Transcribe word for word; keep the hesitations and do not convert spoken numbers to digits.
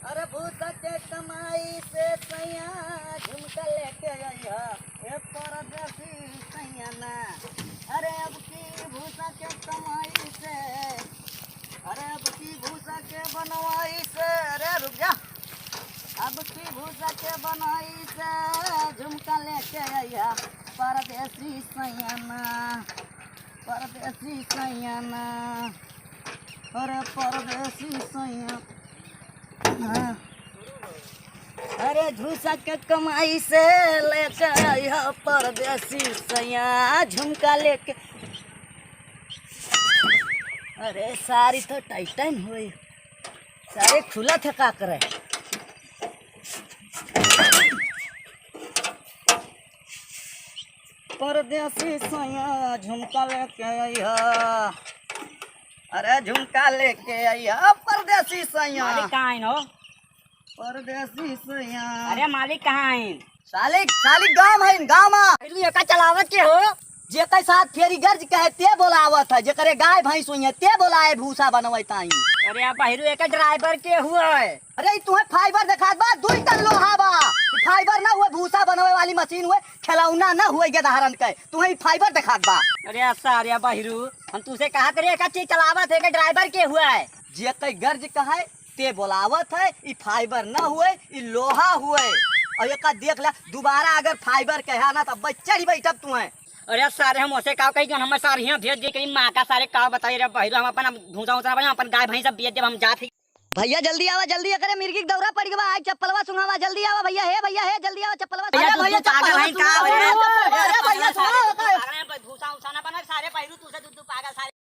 अरे भूसा के कमाई से सैया झुमका लेके अइहा, ए परदेसी सैया ना। अरे अब की भूसा के कमाई से, अरे अब की भूसा के बनवाई से, अरे रुक जा। अब की भूसा के बनवाई से झुमका लेके अइहा, परदेसी सैया ना, परदेसी सैया ना। अरे परदेसी सैया। हाँ। अरे भूसा के कमाई से लेके अइहा परदेसी सैया झुमका लेके। अरे सारी तो टाइट टाइट होई। सारे खुला थे का करे। परदेसी सैया झुमका लेके अइहा। अरे झुमका लेके अइहा परदेसी सैया। मालिक कहाँ आइन हो? परदेसी सैया। अरे मालिक कहाँ आइन? सालिक, सालिक गाँव है, गाँव मा। अरे एका चलावत के हो? जेकर साथ फेरी गर्ज कहे ते बोलावत है, जेकरे गाय भैंस होइहैं ते बोलाए भूसा बनवै ताई। अरे अब बहिरू एका ड्राइवर के हुआ है? अरे ई तुहैं फाइबर देखात बा, दुई टन लोहा बा। ई फाइबर ना हुए, भूसा बनवै वाली मशीन हुए, खिलौना ना हुए गेदहरन के। तुहैं ई फाइबर देखात बा। अरे सारे बहिरू, हम तुसे कहत रहे एका चीज चलावत है, एका ड्राइवर के हुआ है? जेकर गर्ज कहे ते बोलावत है, ई फाइबर ना हुए, ई लोहा हुए। और एका देख ले, दोबारा अगर फाइबर कहा ना तब चढ़ी बैठब तुहैं। अरे सारे हम ओसे का कही जौन हमें सारे हियाँ भेज दे, कहीं माँ का सारे का बताई रे बहिरू, हम अपन, हम भूसा उसा ना बने, अपन गाय भैंस सब बेच देब, हम जात ही। भैया जल्दी आवा, जल्दी एकरे मिर्गी के दौरा पड़ गवा, आज चप्पलवा सुंघावा, जल्दी आवा भैया, हे भैया, हे जल्दी आवा चप्पलवा। भैया, अरे तू भैया, तू पागल चप्पलवा है का? सुंघावा, अरे भैया, सुंघावा, का? अरे भूसा उसा ना बने सारे बहिरू, तू से तू, तू पागल सारे।